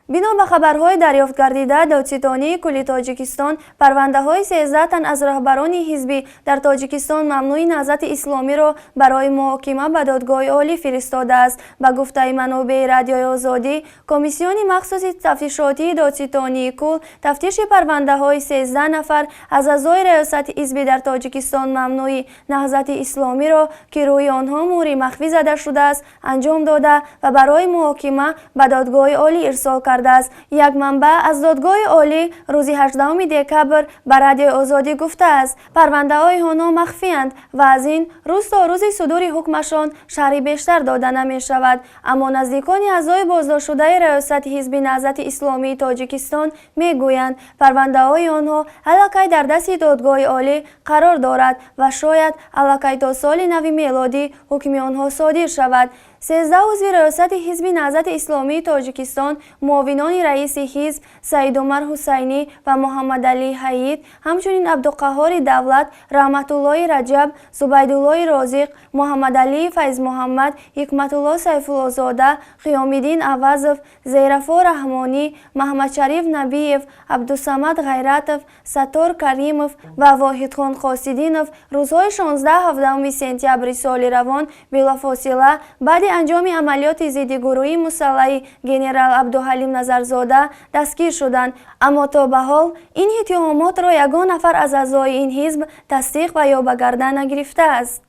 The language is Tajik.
Бино ба хабарҳои дарёфтгардида, Додситонии кулли Тоҷикистон парвандаҳои 13 тан аз роҳбарони ҳизбӣ дар Тоҷикистон мамнӯи Наҳзати Исломиро барои муҳокима ба Додгоҳи Олӣ фиристодааст. Ба гуфтаи манобеи Радиои Озодӣ, Комиссиони махсуси тафтишотии Додситонии кул тафтиши парвандаҳои 13 нафар аз аъзои раёсати ҳизби дар Тоҷикистон мамнӯи Наҳзати Исломиро, ки рӯи онҳо муҳри махфӣ зада шудааст, анҷом дода ва барои муҳокима ба Додгоҳи Олӣ ирсол кардааст. Як манбаъ аз Додгоҳи Олӣ рӯзи 18 декабр ба Радиои Озодӣ гуфтааст, парвандаҳои онҳо махфиянд ва аз ин рӯз то рӯзи судури ҳукмашон шарҳи бештар дода намешавад. Аммо наздикони аъзои боздоштшудаи раёсати ҳизби Наҳзати Исломии Тоҷикистон мегӯянд, парвандаҳои онҳо аллакай дар дасти Додгоҳи Олӣ қарор дорад ва шояд аллакай то соли нави мелодӣ ҳукми онҳо содир шавад. 13 узви раёсати ҳизби Наҳзати Исломии Тоҷикистон, муовинони раиси ҳизб Саидумар Ҳусайнӣ ва Муҳаммадалӣ Ҳаид, ҳамчунин Абдуқаҳҳори Давлат, Раҳматуллои Раҷаб, Зубайдуллои Розиқ, Муҳаммадалии Файзмуҳаммад, Ҳикматулло Сайфуллозода, Қиёмиддин Авазов, Зейрафо Раҳмонӣ, Маҳмадшариф Набиев, Абдусамад Ғайратов, Саттор Каримов ва Воҳидхон Қосидинов рӯзҳои 16-17 сентябри соли равон билофосила баъди анҷоми амалиёти зидди гурӯҳи мусаллаҳи генерал Абдуҳалим Назарзода дастгир шуданд. Аммо то ба ҳол ин иттиҳомотро ягон нафар аз аъзои ин ҳизб тасдиқ ва ё ба гардан нагирифтааст.